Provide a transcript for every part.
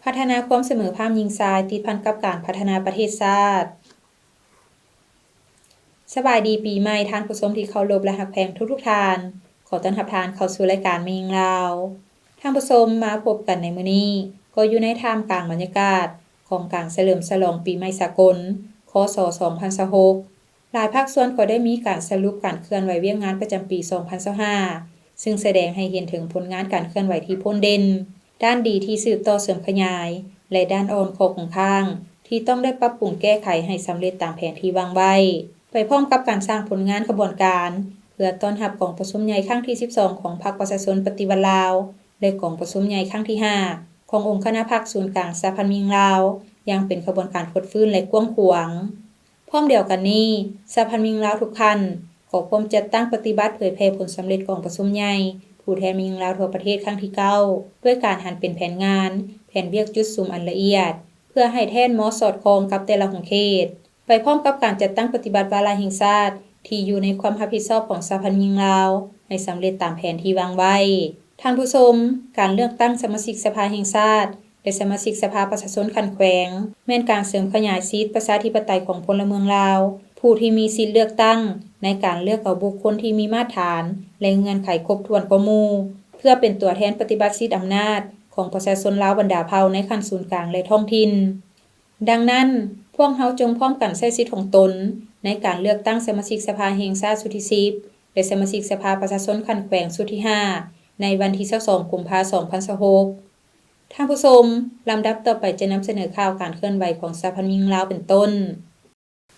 ພັດທະນາຄວາມສະເໝີພາບຍິງຊາຍ ຕິດພັນກັບການພັດທະນາປະເທດຊາດ. ສະບາຍດີປີໃໝ່ ທ່ານຜູ້ຊົມທີ່ເຄົາລົບ ແລະ ຮັກແພງທຸກໆທ່ານ. ຂໍຕ້ອນຮັບທ່ານເຂົ້າສູ່ລາຍການແມ່ຍິງລາວ. ທ່ານຜູ້ຊົມ, ມາພົບກັນໃນມື້ນີ້ ກໍຢູ່ໃນທ່າມກາງບັນຍາກາດຂອງການສະເຫຼີມສະຫຼອງປີໃໝ່ສາກົນ ຄ.ສ. ສອງພັນຊາວຫົກ. ຫຼາຍພາກສ່ວນກໍໄດ້ມີການສະຫຼຸບການເຄື່ອນໄຫວວຽກງານປະຈຳປີສອງພັນຊາວຫ້າ ຊຶ່ງສະແດງໃຫ້ເຫັນເຖິງຜົນງານການເຄື່ອນໄຫວທີ່ພົ້ນເດັ່ນ, ດ້ານດີທີ່ສືບຕໍ່ເສີມຂະຫຍາຍ ແລະ ດ້ານອ່ອນ, ຂໍ້ຄົງຄ້າງ ທີ່ຕ້ອງໄດ້ປັບປຸງແກ້ໄຂໃຫ້ສຳເລັດຕາມແຜນທີ່ວາງໄວ້, ໄປພ້ອມກັບການສ້າງຜົນງານຂະບວນການ ເພື່ອຕ້ອນຮັບກອງປະຊຸມໃຫຍ່ຄັ້ງທີສິບສອງຂອງພັກປະຊາຊົນປະຕິວັດລາວ ແລະ ກອງປະຊຸມໃຫຍ່ຄັ້ງທີຫ້າຂອງອົງຄະນະພັກສູນກາງສະຫະພັນແມ່ຍິງລາວ ຢ່າງເປັນຂະບວນການຟົດຟື້ນ ແລະ ກວ້າງຂວາງ. ພ້ອມດຽວກັນນີ້, ສະຫະພັນແມ່ຍິງລາວທຸກຂັ້ນ ກໍພ້ອມຈັດຕັ້ງປະຕິບັດເຜີຍແຜ່ຜົນສຳເລັດກອງປະຊຸມໃຫຍ່ຜູ້ແທນແມ່ຍິງລາວທົ່ວປະເທດຄັ້ງທີເກົ້າ ດ້ວຍການຫັນເປັນແຜນງານ, ແຜນວຽກຈຸດສຸມອັນລະອຽດ ເພື່ອໃຫ້ແທດເໝາະສອດຄ່ອງກັບແຕ່ລະຂົງເຂດ, ໄປພ້ອມກັບການຈັດຕັ້ງປະຕິບັດວາລະແຫ່ງຊາດທີ່ຢູ່ໃນຄວາມຮັບຜິດຊອບຂອງສະຫະພັນແມ່ຍິງລາວ ໃຫ້ສຳເລັດຕາມແຜນທີ່ວາງໄວ້. ທ່ານຜູ້ຊົມ, ການເລືອກຕັ້ງສະມາຊິກສະພາແຫ່ງຊາດ ແລະ ສະມາຊິກສະພາປະຊາຊົນຂັ້ນແຂວງ ແມ່ນການເສີມຂະຫຍາຍສິດປະຊາທິປະໄຕຂອງພົນລະເມືອງລາວ ຜູ້ທີ່ມີສິດເລືອກຕັ້ງໃນການເລືອກເອົາບຸກຄົນທີ່ມີມາດຖານ ແລະ ເງື່ອນໄຂຄົບຖ້ວນກວ່າໝູ່ ເພື່ອເປັນຕົວແທນປະຕິບັດສິດອຳນາດຂອງປະຊາຊົນລາວບັນດາເຜົ່າໃນຂັ້ນສູນກາງ ແລະ ທ້ອງຖິ່ນ. ດັ່ງນັ້ນ, ພວກເຮົາຈົ່ງພ້ອມກັນໃຊ້ສິດຂອງຕົນໃນການເລືອກຕັ້ງສະມາຊິກສະພາແຫ່ງຊາດຊຸດທີສິບ ແລະ ສະມາຊິກສະພາປະຊາຊົນຂັ້ນແຂວງຊຸດທີຫ້າ ໃນວັນທີຊາວສອງ ກຸມພາ ສອງພັນຊາວຫົກ. ທ່ານຜູ້ຊົມ, ລຳດັບຕໍ່ໄປຈະນຳສະເໜີຂ່າວການເຄື່ອນໄຫວຂອງສະຫະພັນແມ່ຍິງລາວເປັນຕົ້ນ.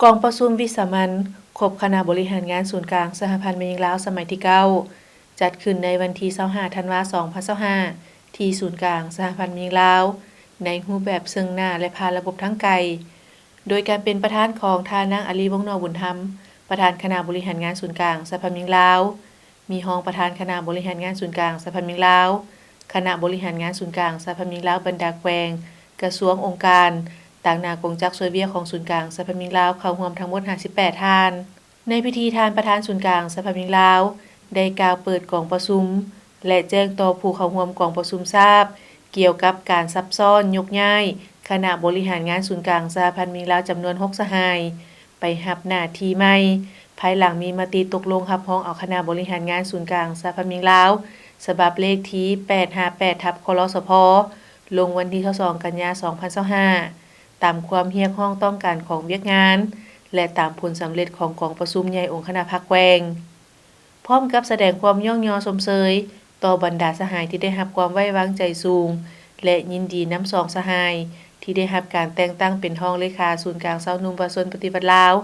ກອງປະຊຸມວິສາມັນຄົບຄະນະບໍລິຫານງານສູນກາງສະຫະພັນແມ່ຍິງລາວສະໄໝທີເກົ້າ ຈັດຂຶ້ນໃນວັນທີຊາວຫ້າ ທັນວາ ສອງພັນຊາວຫ້າ ທີ່ສູນກາງສະຫະພັນແມ່ຍິງລາວ ໃນຮູບແບບເຊິ່ງໜ້າ ແລະ ຜ່ານລະບົບທາງໄກ, ໂດຍການເປັນປະທານຂອງທ່ານນາງ ອາລີ ວົງນໍບຸນທຳ, ປະທານຄະນະບໍລິຫານງານສູນກາງສະຫະພັນແມ່ຍິງລາວ, ມີຮອງປະທານຄະນະບໍລິຫານງານສູນກາງສະຫະພັນແມ່ຍິງລາວ, ຄະນະບໍລິຫານງານສູນກາງສະຫະພັນແມ່ຍິງລາວບັນດາແຂວງ, ກະຊວງ, ອົງການ, ຕາງໜ້າກົງຈັກຊ່ວຍວຽກຂອງສູນກາງສະຫະພັນແມ່ຍິງລາວເຂົ້າຮ່ວມທັງໝົດຫ້າສິບແປດທ່ານ. ໃນພິທີ, ທ່ານປະທານສູນກາງສະຫະພັນແມ່ຍິງລາວ ໄດ້ກ່າວເປີດກອງປະຊຸມ ແລະ ແຈ້ງຕໍ່ຜູ້ເຂົ້າຮ່ວມກອງປະຊຸມຊາບ ກ່ຽວກັບການຊັບຊ້ອນຍົກຍ້າຍຄະນະບໍລິຫານງານສູນກາງສະຫະພັນແມ່ຍິງລາວຈຳນວນຫົກສະຫາຍ ໄປຮັບໜ້າທີ່ໃໝ່ ພາຍຫຼັງມີມະຕິຕົກລົງຮັບຮອງເອົາຄະນະບໍລິຫານງານສູນກາງສະຫະພັນແມ່ຍິງລາວ ສະບັບເລກທີແປດຫ້າແປດ ທັບ ຄລສພ ລົງວັນທີຊາວສອງ ກັນຍາ ສອງພັນຊາວຫ້າ ຕາມຄວາມຮຽກຮ້ອງຕ້ອງການຂອງວຽກງານ ແລະ ຕາມຜົນສຳເລັດຂອງກອງປະຊຸມໃຫຍ່ອົງຄະນະພັກແຂວງ. ພ້ອມກັບສະແດງຄວາມຍ້ອງຍໍຊົມເຊີຍຕໍ່ບັນດາສະຫາຍທີ່ໄດ້ຮັບຄວາມໄວ້ວາງໃຈສູງ ແລະ ຍິນດີນຳສອງສະຫາຍທີ່ໄດ້ຮັບການແຕ່ງຕັ້ງເປັນຮອງເລຂາສູນກາງຊາວໜຸ່ມປະຊາຊົນປະຕິວັດລາວ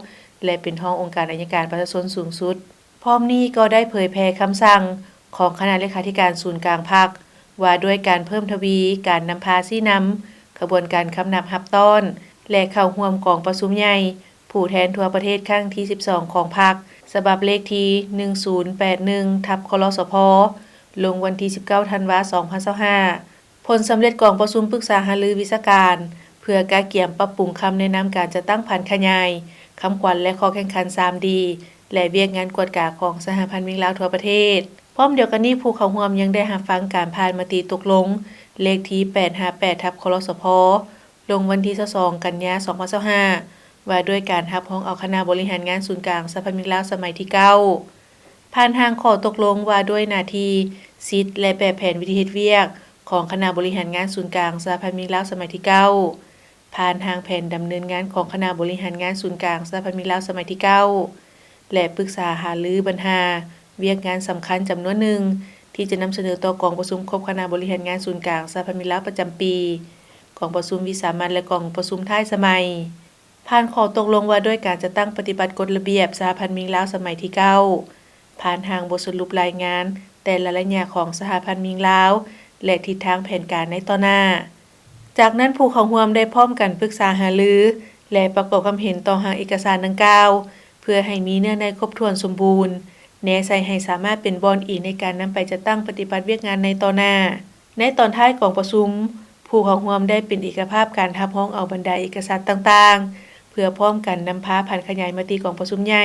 ແລະ ເປັນຮອງອົງການໄອຍະການປະຊາຊົນສູງສຸດ. ພ້ອມນີ້ກໍໄດ້ເຜີຍແຜ່ຄຳສັ່ງຂອງຄະນະເລຂາທິການສູນກາງພັກ ວ່າດ້ວຍການເພີ່ມທະວີການນຳພາຊີ້ນຳຂະບວນການຄຳນັບຮັບຕ້ອນ ແລະ ເຂົ້າຮ່ວມກອງປະຊຸມໃຫຍ່ ຜູ້ແທນທົ່ວປະເທດຄັ້ງທີສິບສອງຂອງພັກ ສະບັບເລກທີໜຶ່ງສູນແປດໜຶ່ງ ທັບ ຄລສພ ລົງວັນທີສິບເກົ້າ ທັນວາ ສອງພັນຊາວຫ້າ. ຜົນສຳເລັດກອງປະຊຸມປຶກສາຫາລືວິຊາການ ເພື່ອກະກຽມປັບປຸງຄຳແນະນຳການຈັດຕັ້ງຜັນຂະຫຍາຍຄຳຂວັນ ແລະ ຂໍ້ແຂ່ງຂັນ ສາມດີ ແລະ ວຽກງານກວດກາຂອງສະຫະພັນແມ່ຍິງລາວທົ່ວປະເທດ. ພ້ອມດຽວກັນນີ້, ຜູ້ເຂົ້າຮ່ວມຍັງໄດ້ຮັບຟັງການຜ່ານມະຕິຕົກລົງເລກທີແປດຫ້າແປດ ທັບ ຄລສພ ລົງວັນທີຊາວສອງ ກັນຍາ ສອງພັນຊາວຫ້າ ວ່າດ້ວຍການຮັບຮອງເອົາຄະນະບໍລິຫານງານສູນກາງສະຫະພັນແມ່ຍິງລາວສະໄໝທີເກົ້າ ຜ່ານຮ່າງຂໍ້ຕົກລົງວ່າດ້ວຍໜ້າທີ່, ສິດ ແລະ ແບບແຜນວິທີເຮັດວຽກຂອງຄະນະບໍລິຫານງານສູນກາງສະຫະພັນແມ່ຍິງລາວສະໄໝທີເກົ້າ, ຜ່ານຮ່າງແຜນດຳເນີນງານຂອງຄະນະບໍລິຫານງານສູນກາງສະຫະພັນແມ່ຍິງລາວສະໄໝທີເກົ້າ ແລະ ປຶກສາຫາລືບັນຫາວຽກງານສຳຄັນຈຳນວນໜຶ່ງ ທີ່ຈະນຳສະເໜີຕໍ່ກອງປະຊຸມຄົບຄະນະບໍລິຫານງານສູນກາງສະຫະພັນແມ່ຍິງລາວປະຈຳປີ, ກອງປະຊຸມວິສາມັນ ແລະ ກອງປະຊຸມທ້າຍສະໄໝ. ຜ່ານຂໍ້ຕົກລົງວ່າດ້ວຍການຈັດຕັ້ງປະຕິບັດກົດລະບຽບສະຫະພັນແມ່ຍິງລາວສະໄໝທີເກົ້າ, ຜ່ານຮ່າງບົດສະຫຼຸບລາຍງານແຕ່ລະໄລຍະຂອງສະຫະພັນແມ່ຍິງລາວ ແລະ ທິດທາງແຜນການໃນຕໍ່ໜ້າ. ຈາກນັ້ນ, ຜູ້ເຂົ້າຮ່ວມໄດ້ພ້ອມກັນປຶກສາຫາລື ແລະ ປະກອບຄຳເຫັນຕໍ່ຮ່າງເອກະສານດັ່ງກ່າວ ເພື່ອໃຫ້ມີເນື້ອໃນຄົບຖ້ວນສົມບູນ, ແນໃສ່ໃຫ້ສາມາດເປັນບ່ອນອີງໃນການນຳໄປຈັດຕັ້ງປະຕິບັດວຽກງານໃນຕໍ່ໜ້າ. ໃນຕອນທ້າຍກອງປະຊຸມ, ຜູ້ເຂົ້າຮ່ວມໄດ້ເປັນເອກະພາບການຮັບຮອງເອົາບັນດາເອກະສານຕ່າງໆ ເພື່ອພ້ອມກັນນຳພາຜັນຂະຫຍາຍມະຕິກອງປະຊຸມໃຫຍ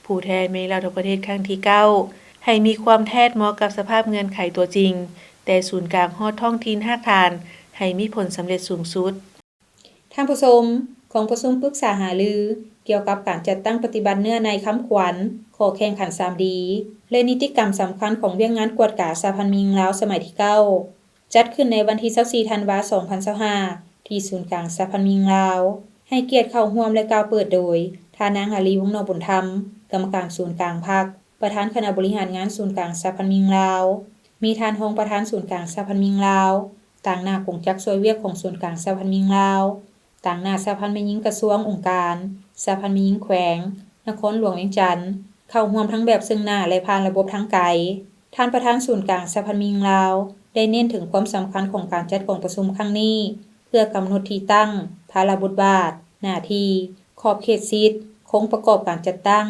່ຜູ້ແທນແມ່ຍິງລາວທົ່ວປະເທດຄັ້ງທີເກົ້າ ໃຫ້ມີຄວາມແທດເໝາະກັບສະພາບເງື່ອນໄຂຕົວຈິງ, ແຕ່ສູນກາງຮອດທ້ອງຖິ່ນຮາກຖານ ໃຫ້ມີຜົນສຳເລັດສູງສຸດ. ທ່ານຜູ້ຊົມ, ກອງປະຊຸມປຶກສາຫາລືກ່ຽວກັບການຈັດຕັ້ງປະຕິບັດເນື້ອໃນຄຳຂວັນ, ຂໍ້ແຂ່ງຂັນສາມດີ ແລະ ນິຕິກຳສຳຄັນຂອງວຽກງານກວດກາສະຫະພັນແມ່ຍິງລາວສະໄໝທີເກົ້າ ຈັດຂຶ້ນໃນວັນທີຊາວສີ່ ທັນວາ ສອງພັນຊາວຫ້າ ທີ່ສູນກາງສະຫະພັນແມ່ຍິງລາວ. ໃຫ້ກຽດເຂົ້າຮ່ວມ ແລະ ກ່າວເປີດໂດຍ ທ່ານນາງ ອາລີ ວົງນອກບຸນທຳ, ກຳມະການສູນກາງພັກ, ປະທານຄະນະບໍລິຫານງານສູນກາງສະຫະພັນແມ່ຍິງລາວ, ມີທ່ານຮອງປະທານສູນກາງສະຫະພັນແມ່ຍິງລາວ, ຕາງໜ້າກົງຈັກຊ່ວຍວຽກຂອງສູນກາງສະຫະພັນແມ່ຍິງລາວ, ຕາງໜ້າສະຫະພັນແມ່ຍິງກະຊວງ, ອົງການ, ສະຫະພັນແມ່ຍິງແຂວງ, ນະຄອນຫຼວງວຽງຈັນ, ເຂົ້າຮ່ວມທັງແບບເຊິ່ງໜ້າ ແລະ ຜ່ານລະບົບທາງໄກ. ທ່ານປະທານສູນກາງສະຫະພັນແມ່ຍິງລາວ ໄດ້ເນັ້ນເຖິງຄວາມສຳຄັນຂອງການຈັດກອງປະຊຸມຄັ້ງນີ້ ເພື່ອກຳນົດທີ່ຕັ້ງ, ພາລະບົດບາດ, ໜ້າທີ່, ຂອບເຂດສິດ, ໂຄງປະກອບການຈັດຕັ້ງ,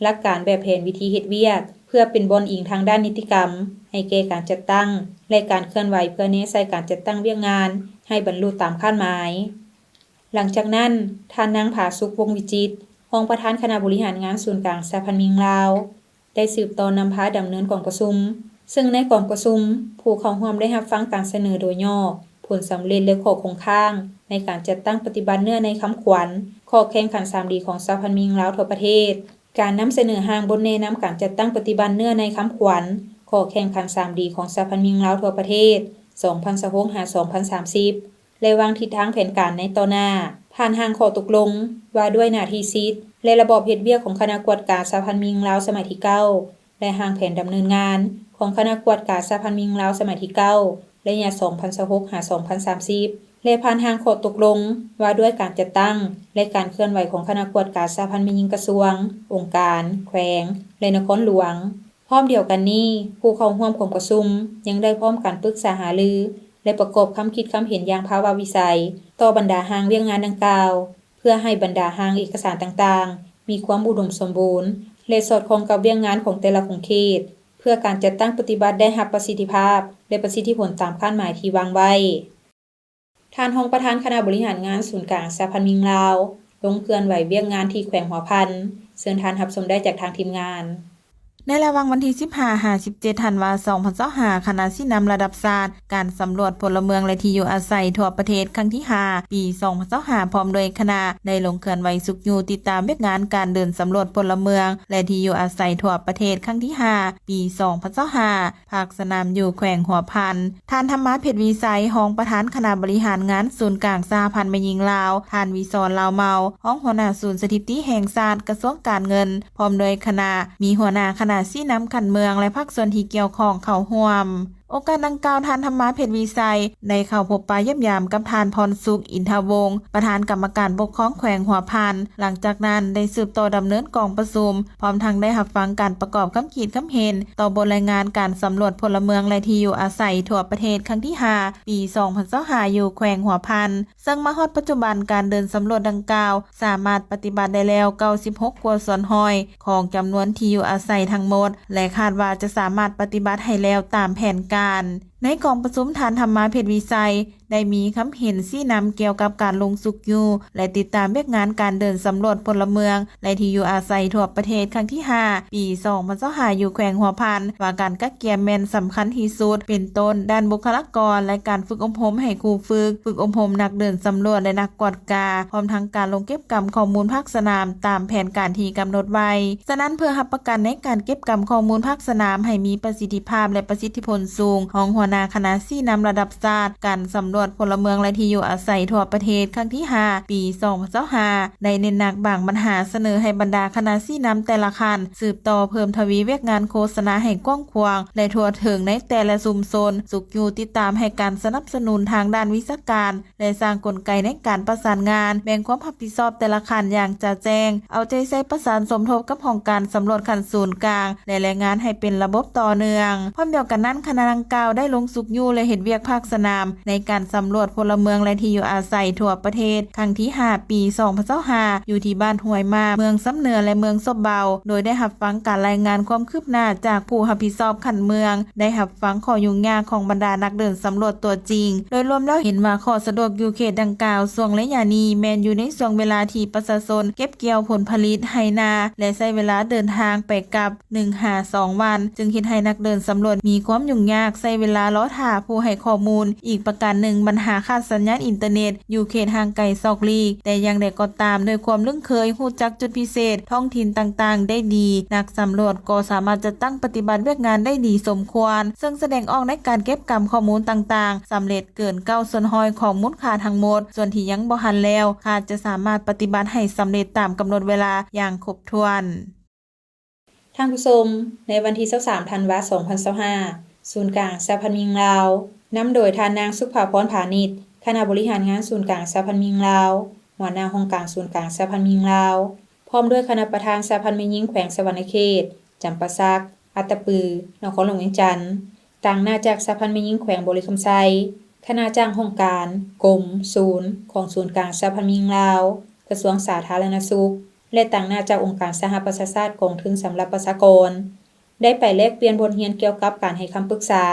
ຫຼັກການແບບແຜນວິທີເຮັດວຽກ ເພື່ອເປັນບ່ອນອີງທາງດ້ານນິຕິກຳໃຫ້ແກ່ການຈັດຕັ້ງ ແລະ ການເຄື່ອນໄຫວ ເພື່ອແນໃສ່ການຈັດຕັ້ງວຽກງານໃຫ້ບັນລຸຕາມຄາດໝາຍ. ຫຼັງຈາກນັ້ນ, ທ່ານນາງ ຜາສຸກ ວົງວິຈິດ, ຮອງປະທານຄະນະບໍລິຫານງານສູນກາງສະຫະພັນແມ່ຍິງລາວ ໄດ້ສືບຕໍ່ນຳພາດຳເນີນກອງປະຊຸມ, ເຊິ່ງໃນກອງປະຊຸມ, ຜູ້ເຂົ້າຮ່ວມໄດ້ຮັບຟັງການສະເໜີໂດຍຫຍໍ້, ຜົນສຳເລັດ ແລະ ຂໍ້ຄົງຄ້າງໃນການຈັດຕັ້ງປະຕິບັດເນື້ອໃນຄຳຂວັນ, ຂໍ້ແຂ່ງຂັນສາມດີຂອງສະຫະພັນແມ່ຍິງລາວທົ່ວປະເທດ, ການນຳສະເໜີຮ່າງບົດແນະນຳການຈັດຕັ້ງປະຕິບັດເນື້ອໃນຄຳຂວັນ, ຂໍ້ແຂ່ງຂັນສາມດີຂອງສະຫະພັນແມ່ຍິງລາວທົ່ວປະເທດ ສອງພັນຊາວຫົກ ຫາ ສອງພັນສາມສິບ ແລະ ວາງທິດທາງແຜນການໃນຕໍ່ໜ້າ, ຜ່ານຮ່າງຂໍ້ຕົກລົງວ່າດ້ວຍໜ້າທີ່ສິດ ແລະ ລະບອບເຮັດວຽກຂອງຄະນະກວດກາສະຫະພັນແມ່ຍິງລາວສະໄໝທີເກົ້າ ແລະ ຮ່າງແຜນດຳເນີນງານຂອງຄະນະກວດກາສະຫະພັນແມ່ຍິງລາວສະໄໝທີເກົ້າ ໄລຍະ ສອງພັນຊາວຫົກ ຫາ ສອງພັນສາມສິບ ແລະ ຜ່ານຮ່າງຂໍ້ຕົກລົງວ່າດ້ວຍການຈັດຕັ້ງ ແລະ ການເຄື່ອນໄຫວຂອງຄະນະກວດກາສະຫະພັນແມ່ຍິງກະຊວງ, ອົງການ, ແຂວງ ແລະ ນະຄອນຫຼວງ. ພ້ອມດຽວກັນນີ້, ຜູ້ເຂົ້າຮ່ວມກອງປະຊຸມຍັງໄດ້ພ້ອມກັນປຶກສາຫາລື ແລະ ປະກອບຄຳຄິດຄຳເຫັນຢ່າງພາວະວິໄສຕໍ່ບັນດາຮ່າງວຽກງານດັ່ງກ່າວ, ເພື່ອໃຫ້ບັນດາຮ່າງເອກະສານຕ່າງໆ ມີຄວາມອຸດົມສົມບູນ ແລະ ສອດຄ່ອງກັບວຽກງານຂອງແຕ່ລະຂົງເຂດ, ເພື່ອການຈັດຕັ້ງປະຕິບັດໄດ້ຮັບປະສິດທິພາບ ແລະ ປະສິດທິຜົນຕາມຄາດໝາຍທີ່ວາງໄວ້. ທ່ານຮອງປະທານຄະນະບໍລິຫານງານສູນກາງສະຫະພັນແມ່ຍິງລາວ ລົງເຄື່ອນໄຫວວຽກງານທີ່ແຂວງຫົວພັນ. ເຊີນທ່ານຮັບຊົມໄດ້ຈາກທາງທີມງານ. ໃນລະຫວ່າງວັນທີສິບຫ້າ ຫາ ສິບເຈັດ ທັນວາ ສອງພັນຊາວຫ້າ ຄະນະຊີ້ນຳລະດັບຊາດ ການສຳຫຼວດພົນລະເມືອງ ແລະ ທີ່ຢູ່ອາໄສທົ່ວປະເທດ ຄັ້ງທີຫ້າ ປີສອງພັນຊາວຫ້າ ພ້ອມດ້ວຍຄະນະ ໄດ້ລົງເຄື່ອນໄຫວຊຸກຍູ້ຕິດຕາມວຽກງານການເດີນສຳຫຼວດພົນລະເມືອງ ແລະ ທີ່ຢູ່ອາໄສທົ່ວປະເທດ ຄັ້ງທີຫ້າ ປີສອງພັນຊາວຫ້າ ພາກສະໜາມຢູ່ແຂວງຫົວພັນ, ທ່ານ ທຳມາ ເພັດວິໄຊ ຮອງປະທານຄະນະບໍລິຫານງານສູນກາງສະຫະພັນແມ່ຍິງລາວ, ທ່ານ ວິສອນ ລາວເມົາ ຮອງຫົວໜ້າສູນສະຖິຕິແຫ່ງຊາດ ກະຊວງການເງິນ ພ້ອມດ້ວຍຄະນະ, ມີຫົວໜ້າຄະນະຊີ້ນຳຂັ້ນເມືອງ ແລະ ພາກສ່ວນທີ່ກ່ຽວຂ້ອງເຂົ້າຮ່ວມ. ໂອກາດດັ່ງກ່າວ, ທ່ານ ທຳມາ ເພັດວິໄຊ ໄດ້ເຂົ້າພົບປະຢ້ຽມຢາມກັບທ່ານ ພອນສຸກ ອິນທະວົງ ປະທານກຳມະການປົກຄອງແຂວງຫົວພັນ. ຫຼັງຈາກນັ້ນໄດ້ສືບຕໍ່ດຳເນີນກອງປະຊຸມ ພ້ອມທັງໄດ້ຮັບຟັງການປະກອບຄຳຄິດຄຳເຫັນຕໍ່ບົດລາຍງານການສຳຫຼວດພົນລະເມືອງ ແລະ ທີ່ຢູ່ອາໄສທົ່ວປະເທດ ຄັ້ງທີຫ້າ ປີສອງພັນຊາວຫ້າ ຢູ່ແຂວງຫົວພັນ, ເຊິ່ງມາຮອດປັດຈຸບັນການເດີນສຳຫຼວດດັ່ງກ່າວສາມາດປະຕິບັດໄດ້ແລ້ວ ເກົ້າສິບຫົກກວ່າສ່ວນຮ້ອຍຂອງຈຳນວນທີ່ຢູ່ອາໄສທັງໝົດ ແລະ ຄາດວ່າຈະສາມາດປະຕິບັດໃຫ້ແລ້ວຕາມແຜນການ. ໃນກອງປະຊຸມ ທ່ານ ທຳມາ ເພັດວິໄຊ ໄດ້ມີຄຳເຫັນຊີ້ນຳກ່ຽວກັບການລົງຊຸກຍູ້ ແລະ ຕິດຕາມວຽກງານການເດີນສຳຫຼວດພົນລະເມືອງ ແລະ ທີ່ຢູ່ອາໄສທົ່ວປະເທດ ຄັ້ງທີຫ້າ ປີສອງພັນຊາວຫ້າ ຢູ່ແຂວງຫົວພັນ ວ່າການກະກຽມແມ່ນສຳຄັນທີ່ສຸດ, ເປັນຕົ້ນ ດ້ານບຸກຄະລາກອນ ແລະ ການຝຶກອົບຮົມໃຫ້ຄູຝຶກ, ຝຶກອົບຮົມນັກເດີນສຳຫຼວດ ແລະ ນັກກວດກາ, ພ້ອມທັງການລົງເກັບກຳຂໍ້ມູນພາກສະໜາມຕາມແຜນການທີ່ກຳນົດໄວ້. ສະນັ້ນ, ເພື່ອຮັບປະກັນໃນການເກັບກຳຂໍ້ມູນພາກສະໜາມໃຫ້ມີປະສິດທິພາບ ແລະ ປະສິດທິຜົນສູງ, ຮອງຫົວໜ້າຄະນະຊີ້ນຳລະດັບຊາດ ການສຳຫຼວດພົນລະເມືອງ ແລະ ທີ່ຢູ່ອາໄສທົ່ວປະເທດ ຄັ້ງທີຫ້າ ປີສອງພັນຊາວຫ້າ ໄດ້ເນັ້ນໜັກບາງບັນຫາ ສະເໜີໃຫ້ບັນດາຄະນະຊີ້ນຳແຕ່ລະຂັ້ນ ສືບຕໍ່ເພີ່ມທະວີວຽກງານໂຄສະນາໃຫ້ກວ້າງຂວາງ ແລະ ທົ່ວເຖິງໃນແຕ່ລະຊຸມຊົນ, ຊຸກຍູ້ຕິດຕາມໃຫ້ການສະໜັບສະໜູນທາງດ້ານວິຊາການ ແລະ ສ້າງກົນໄກໃນການປະສານງານ, ແບ່ງຄວາມຮັບຜິດຊອບແຕ່ລະຂັ້ນຢ່າງຈະແຈ້ງ, ເອົາໃຈໃສ່ປະສານສົມທົບກັບຫ້ອງການສຳຫຼວດຂັ້ນສູນກາງ ແລະ ແລະ ງານໃຫ້ເປັນລະບົບຕໍ່ເນື່ອງ. ພ້ອມດຽວກັນນັ້ນ, ຄະນະດັ່ງກ່າວໄດ້ລົງຊຸກຍູ້ ແລະ ເຮັດວຽກພາກສະໜາມໃນການສຳຫຼວດພົນລະເມືອງ ແລະ ທີ່ຢູ່ອາໄສທົ່ວປະເທດ ຄັ້ງທີຫ້າ ປີສອງພັນຊາວຫ້າ ຢູ່ທີ່ບ້ານຫ້ວຍໝາກ, ເມືອງຊຳເໜືອ ແລະ ເມືອງສົບເບົາ, ໂດຍໄດ້ຮັບຟັງການລາຍງານຄວາມຄືບໜ້າຈາກຜູ້ຮັບຜິດຊອບຂັ້ນເມືອງ, ໄດ້ຮັບຟັງຂໍ້ຫຍຸ້ງຍາກຂອງບັນດານັກເດີນສຳຫຼວດຕົວຈິງ. ໂດຍລວມແລ້ວເຫັນວ່າຂໍ້ສະດວກຢູ່ເຂດດັ່ງກ່າວ ຊ່ວງໄລຍະນີ້ແມ່ນຢູ່ໃນຊ່ວງເວລາທີ່ປະຊາຊົນເກັບກ່ຽວຜົນຜະລິດໄຮ່ນາ ແລະ ໃຊ້ເວລາເດີນທາງໄປກັບ ໜຶ່ງຫາສອງວັນ ຈຶ່ງເຮັດໃຫ້ນັກເດີນສຳຫຼວດມີຄວາມຫຍຸ້ງຍາກ ໃຊ້ເວລາລໍຖ້າຜູ້ໃຫ້ຂໍ້ມູນ. ອີກປະການໜຶ່ງ, ບັນຫາຂາດສັນຍານອິນເຕີເນັດຢູ່ເຂດຫ່າງໄກສອກຫຼີກ, ແຕ່ຢ່າງໃດກໍຕາມ, ດ້ວຍຄວາມລຶ້ງເຄີຍ, ຮູ້ຈັກຈຸດພິເສດທ້ອງຖິ່ນຕ່າງໆໄດ້ດີ, ນັກສຳຫຼວດກໍສາມາດຈັດຕັ້ງປະຕິບັດວຽກງານໄດ້ດີສົມຄວນ, ເຊິ່ງສະແດງອອກໃນການເກັບກຳຂໍ້ມູນຕ່າງໆສຳເລັດເກີນເກົ້າສ່ວນຮ້ອຍຂອງມູນຄ່າທັງໝົດ. ສ່ວນທີ່ຍັງບໍ່ທັນແລ້ວ, ຄາດຈະສາມາດປະຕິບັດໃຫ້ສຳເລັດຕາມກຳນົດເວລາຢ່າງຄົບຖ້ວນ. ທ່ານຜູ້ຊົມ, ໃນວັນທີຊາວສາມ ທັນວາ ສອງພັນຊາວຫ້າ, ສູນກາງສະຫະພັນແມ່ຍິງລາວ ນຳໂດຍທ່ານນາງ ສຸພາພອນ ພານິດ, ຄະນະບໍລິຫານງານສູນກາງສະຫະພັນແມ່ຍິງລາວ, ຫົວໜ້າຫ້ອງການສູນກາງສະຫະພັນແມ່ຍິງລາວ, ພ້ອມດ້ວຍຄະນະປະທານສະຫະພັນແມ່ຍິງແຂວງສະຫວັນນະເຂດ, ຈຳປາສັກ, ອັດຕະປື, ນະຄອນຫຼວງວຽງຈັນ, ຕາງໜ້າຈັກສະຫະພັນແມ່ຍິງແຂວງບໍລິຄຳໄຊ, ຄະນະຈ້າງຫ້ອງການ, ກົມ, ສູນ ຂອງສູນກາງສະຫະພັນແມ່ຍິງລາວ, ກະຊວງສາທາລະນະສຸກ ແລະ ຕາງໜ້າຈາກອົງການສະຫະປະຊາຊາດກອງທຶນສຳລັບປະຊາກອນ ໄດ້ໄປແລກປ່ຽນບົດຮຽນກ່ຽວກັບການໃຫ້ຄຳປຶກສາ,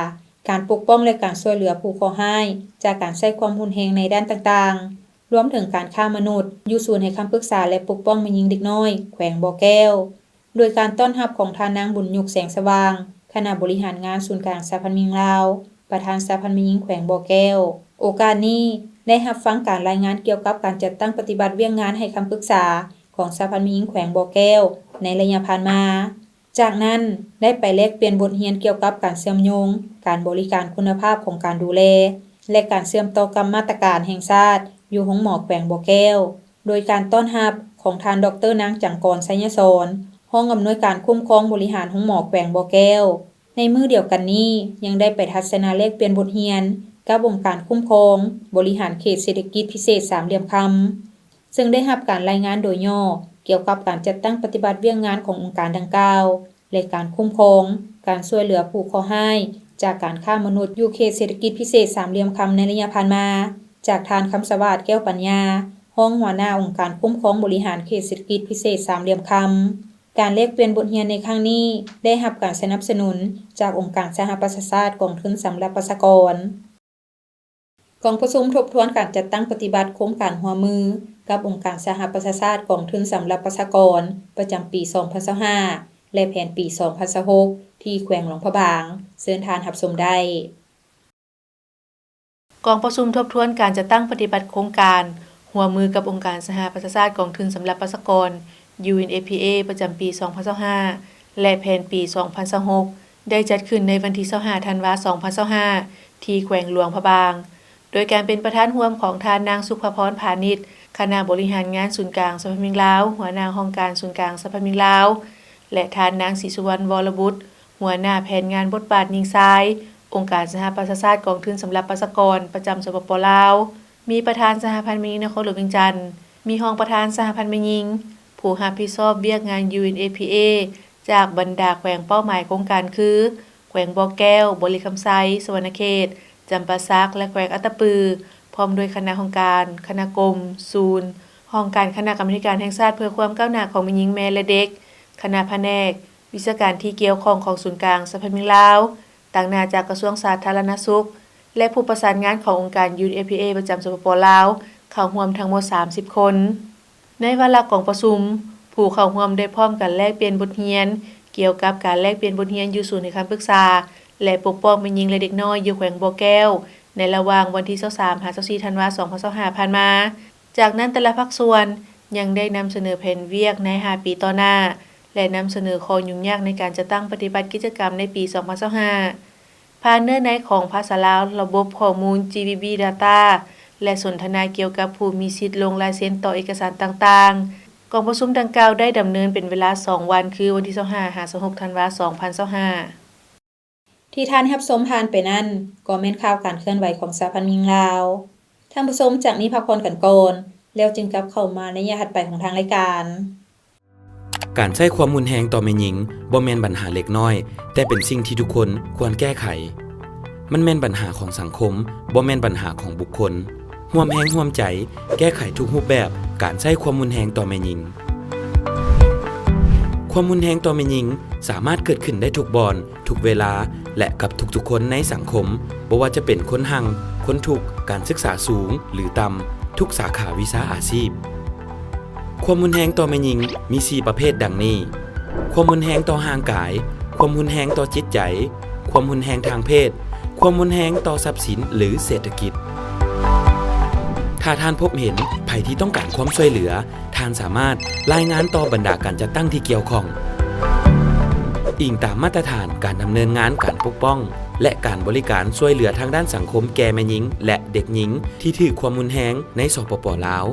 ການປົກປ້ອງ ແລະ ການຊ່ວຍເຫຼືອຜູ້ເຄາະຮ້າຍຈາກການໃຊ້ຄວາມຮຸນແຮງໃນດ້ານຕ່າງໆ, ລວມເຖິງການຄ້າມະນຸດ ຢູ່ສູນໃຫ້ຄຳປຶກສາ ແລະ ປົກປ້ອງແມ່ຍິງເດັກນ້ອຍ ແຂວງບໍ່ແກ້ວ, ໂດຍການຕ້ອນຮັບຂອງທ່ານນາງ ບຸນຍຸກ ແສງສະຫວ່າງ, ຄະນະບໍລິຫານງານສູນກາງສະຫະພັນແມ່ຍິງລາວ, ປະທານສະຫະພັນແມ່ຍິງແຂວງບໍ່ແກ້ວ. ໂອກາດນີ້ ໄດ້ຮັບຟັງການລາຍງານກ່ຽວກັບການຈັດຕັ້ງປະຕິບັດວຽກງານໃຫ້ຄຳປຶກສາຂອງສະຫະພັນແມ່ຍິງແຂວງບໍ່ແກ້ວໃນໄລຍະຜ່ານມາ. ຈາກນັ້ນ ໄດ້ໄປແລກປ່ຽນບົດຮຽນກ່ຽວກັບການເຊື່ອມໂຍງການບໍລິການຄຸນນະພາບຂອງການດູແລ ແລະ ການເຊື່ອມຕໍ່ກັບມາດຕະການແຫ່ງຊາດຢູ່ໂຮງໝໍແຂວງບໍ່ແກ້ວ ໂດຍການຕ້ອນຮັບຂອງທ່ານ ດອກເຕີ ນາງ ຈັງກອນ ໄຊຍະສອນ, ຮອງອຳນວຍການຄຸ້ມຄອງບໍລິຫານໂຮງໝໍແຂວງບໍ່ແກ້ວ. ໃນມື້ດຽວກັນນີ້ ຍັງໄດ້ໄປທັດສະນະແລກປ່ຽນບົດຮຽນກັບອົງການຄຸ້ມຄອງບໍລິຫານເຂດເສດຖະກິດພິເສດສາມຫຼ່ຽມຄຳ, ເຊິ່ງໄດ້ຮັບການລາຍງານໂດຍຫຍໍ້ກ່ຽວກັບການຈັດຕັ້ງປະຕິບັດວຽກງານຂອງອົງການດັ່ງກ່າວ ແລະ ການຄຸ້ມຄອງ, ການຊ່ວຍເຫຼືອຜູ້ເຄາະຮ້າຍຈາກການຄ້າມະນຸດຢູ່ເຂດເສດຖະກິດພິເສດສາມຫຼ່ຽມຄຳໃນໄລຍະຜ່ານມາ ຈາກທ່ານ ຄຳສະຫວາດ ແກ້ວປັນຍາ, ຮອງຫົວໜ້າອົງການຄຸ້ມຄອງບໍລິຫານເຂດເສດຖະກິດພິເສດສາມຫຼ່ຽມຄຳ. ການແລກປ່ຽນບົດຮຽນໃນຄັ້ງນີ້ ໄດ້ຮັບການສະໜັບສະໜູນຈາກອົງການສະຫະປະຊາຊາດກອງທຶນສຳລັບປະຊາກອນ. ກອງປະຊຸມທົບທວນການຈັດຕັ້ງປະຕິບັດໂຄງການຮ່ວມມືກັບອົງການສະຫະປະຊາຊາດກອງທຶນສຳລັບປະຊາກອນ ປະຈຳປີສອງພັນຊາວຫ້າ ແລະ ແຜນປີສອງພັນຊາວຫົກ ທີ່ແຂວງຫຼວງພະບາງ. ເຊີນທ່ານຮັບຊົມໄດ້. ກອງປະຊຸມທົບທວນການຈັດຕັ້ງປະຕິບັດໂຄງການຮ່ວມມືກັບອົງການສະຫະປະຊາຊາດກອງທຶນສຳລັບປະຊາກອນ ຢູເອັນເອພີເອ ປະຈຳປີສອງພັນຊາວຫ້າ ແລະ ແຜນປີສອງພັນຊາວຫົກ ໄດ້ຈັດຂຶ້ນໃນວັນທີຊາວຫ້າ ທັນວາ ສອງພັນຊາວຫ້າ ທີ່ແຂວງຫຼວງພະບາງ, ໂດຍການເປັນປະທານຮ່ວມຂອງທ່ານນາງ ສຸພາພອນ ພານິດ, ຄະນະບໍລິຫານງານສູນກາງສະຫະພັນແມ່ຍິງລາວ, ຫົວໜ້າຫ້ອງການສູນກາງສະຫະພັນແມ່ຍິງລາວ ແລະ ທ່ານນາງ ສີສຸວັນ ວໍລະບຸດ, ຫົວໜ້າແຜນງານບົດບາດຍິງຊາຍ, ອົງການສະຫະປະຊາຊາດກອງທຶນສຳລັບປະຊາກອນ ປະຈຳ ສປປ ລາວ, ມີປະທານສະຫະພັນແມ່ຍິງນະຄອນຫຼວງວຽງຈັນ, ມີຮອງປະທານສະຫະພັນແມ່ຍິງ, ຜູ້ຮັບຜິດຊອບວຽກງານ ຢູເອັນເອພີເອ ຈາກບັນດາແຂວງເປົ້າໝາຍໂຄງການຄື ແຂວງບໍ່ແກ້ວ, ບໍລິຄຳໄຊ, ສະຫວັນນະເຂດ, ຈຳປາສັກ ແລະ ແຂວງອັດຕະປື, ພ້ອມດ້ວຍຄະນະຫ້ອງການ, ຄະນະກົມ, ສູນ, ຫ້ອງການຄະນະກຳມາທິການແຫ່ງຊາດເພື່ອຄວາມກ້າວໜ້າຂອງແມ່ຍິງ, ແມ່ ແລະ ເດັກ, ຄະນະພະແນກ, ວິຊາການທີ່ກ່ຽວຂ້ອງຂອງສູນກາງສະຫະພັນແມ່ຍິງລາວ, ຕາງໜ້າຈາກກະຊວງສາທາລະນະສຸກ ແລະ ຜູ້ປະສານງານຂອງອົງການ ຢູເອັນເອພີເອ ປະຈຳ ສປປ ລາວ ເຂົ້າຮ່ວມທັງໝົດສາມສິບຄົນ. ໃນວາລະກອງປະຊຸມ, ຜູ້ເຂົ້າຮ່ວມໄດ້ພ້ອມກັນແລກປ່ຽນບົດຮຽນກ່ຽວກັບການແລກປ່ຽນບົດຮຽນຢູ່ສູນໃຫ້ຄຳປຶກສາ ແລະ ປົກປ້ອງແມ່ຍິງ ແລະ ເດັກນ້ອຍຢູ່ແຂວງບໍ່ແກ້ວ ໃນລະຫວ່າງວັນທີຊາວສາມ ຫາ ຊາວສີ່ ທັນວາ ສອງພັນຊາວຫ້າ ຜ່ານມາ. ຈາກນັ້ນ, ແຕ່ລະພາກສ່ວນຍັງໄດ້ນຳສະເໜີແຜນວຽກໃນຫ້າປີຕໍ່ໜ້າ ແລະ ນຳສະເໜີຂໍ້ຫຍຸ້ງຍາກໃນການຈັດຕັ້ງປະຕິບັດກິດຈະກຳໃນປີສອງພັນຊາວຫ້າ ຜ່ານເນື້ອໃນຂອງພາສາລາວ, ລະບົບຂໍ້ມູນ ຈີບີບີ ດາຕ້າ ແລະ ສົນທະນາກ່ຽວກັບຜູ້ມີສິດລົງລາຍເຊັນຕໍ່ເອກະສານຕ່າງໆ. ກອງປະຊຸມດັ່ງກ່າວໄດ້ດຳເນີນເປັນເວລາສອງວັນ ຄືວັນທີຊາວຫ້າ ຫາ ຊາວຫົກ ທັນວາ ສອງພັນຊາວຫ້າ. ທີ່ທ່ານຮັບຊົມຜ່ານໄປນັ້ນ ກໍແມ່ນຂ່າວການເຄື່ອນໄຫວຂອງສະຫະພັນແມ່ຍິງລາວ. ທ່ານຜູ້ຊົມຈະມີພັກຜ່ອນກັນກ່ອນ ແລ້ວຈຶ່ງກັບເຂົ້າມາໃນໄລຍະຖັດໄປຂອງທາງລາຍການ. ການໃຊ້ຄວາມຮຸນແຮງຕໍ່ແມ່ຍິງບໍ່ແມ່ນບັນຫາເລັກນ້ອຍ, ແຕ່ເປັນສິ່ງທີ່ທຸກຄົນຄວນແກ້ໄຂ. ມັນແມ່ນບັນຫາຂອງສັງຄົມ, ບໍ່ແມ່ນບັນຫາຂອງບຸກຄົນ. ຮ່ວມແຮງຮ່ວມໃຈແກ້ໄຂທຸກຮູບແບບການໃຊ້ຄວາມຮຸນແຮງຕໍ່ແມ່ຍິງ. ຄວາມຮຸນແຮງຕໍ່ແມ່ຍິງສາມາດເກີດຂຶ້ນໄດ້ທຸກບ່ອນ, ທຸກເວລາ ແລະ ກັບທຸກໆຄົນໃນສັງຄົມ, ບໍ່ວ່າຈະເປັນຄົນຮັ່ງ, ຄົນທຸກ, ການສຶກສາສູງ ຫຼື ຕ່ຳ, ທຸກສາຂາວິຊາອາຊີບ. ຄວາມຮຸນແຮງຕໍ່ແມ່ຍິງມີສີ່ປະເພດດັ່ງນີ້: ຄວາມຮຸນແຮງຕໍ່ຮ່າງກາຍ, ຄວາມຮຸນແຮງຕໍ່ຈິດໃຈ, ຄວາມຮຸນແຮງທາງເພດ, ຄວາມຮຸນແຮງຕໍ່ຊັບສິນ ຫຼື ເສດຖະກິດ. ຖ້າທ່ານພົບເຫັນໃຜທີ່ຕ້ອງການຄວາມຊ່ວຍເຫຼືອ, ທ່ານສາມາດລາຍງານຕໍ່ບັນດາການຈັດຕັ້ງທີ່ກ່ຽວຂ້ອງ. ອີງຕາມມາດຕະຖານການດຳເນີນງານການປົກປ້ອງ ແລະ ການບໍລິການຊ່ວຍເຫຼືອທາງດ້ານສັງຄົມແກ່ແມ່ຍິງ ແລະ ເດັກຍິງທີ່ຖືກຄວາມຮຸນແຮງໃນ ສປປ ລາວ.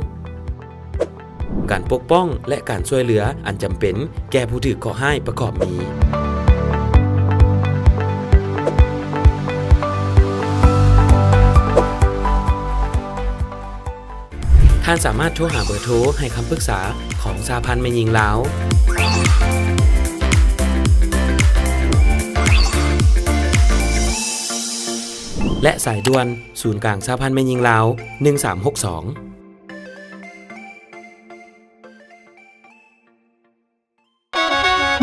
ການປົກປ້ອງ ແລະ ການຊ່ວຍເຫຼືອອັນຈຳເປັນແກ່ຜູ້ຖືກເຄາະຮ້າຍປະກອບມີ. ທ່ານສາມາດໂທຫາເບີໂທໃຫ້ຄຳປຶກສາຂອງສະຫະພັນແມ່ຍິງລາວ ແລະ ສາຍດ່ວນສູນກາງສະຫະພັນແມ່ຍິງລາວ ໜຶ່ງສາມຫົກສອງ.